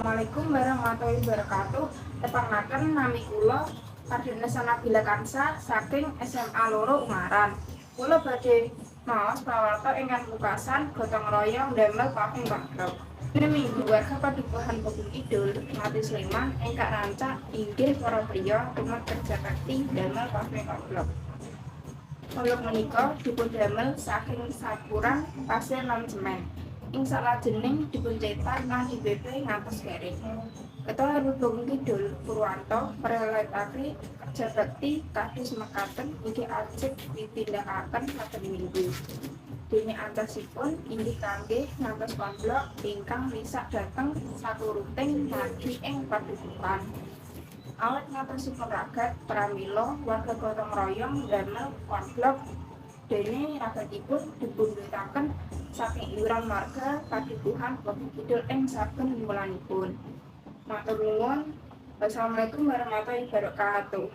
Assalamualaikum warahmatullahi wabarakatuh. Tepangaken, nami kula Ardina Nabila Kansa saking SMA 2 Ungaran. Kula badhe maos pawarta ingkang pungkasan gotong royong damel paving konblok. Dina Minggu, warga Padukuhan Bogong Kidul, Mlati, Sleman ingkang rancak inggih para priya tumut kerja bakti damel paving konblok. Konblok menika dipundamel saking sapuran pasir lan semen. Ing salajenging dipuncetak lan dipepe ngantos garing. Ketua RW Bogong Kidul, Purwanto, mprayogakaken kerja bakti kados mekaten inggih ajeg ditindakaken saben minggu. Dene ancasipun inggih kangge ngantos konblok ingkang risak dhateng saturuting margi ing padukuhan. Awit ngatosipun ragat, pramila warga gotong royong ndamel konblok dene ragatipun dipundhutaken saking iuran warga Padukuhan Bogong Kidul ing saben wulanipun. Matur nuwun. Wassalamualaikum warahmatullahi wabarakatuh.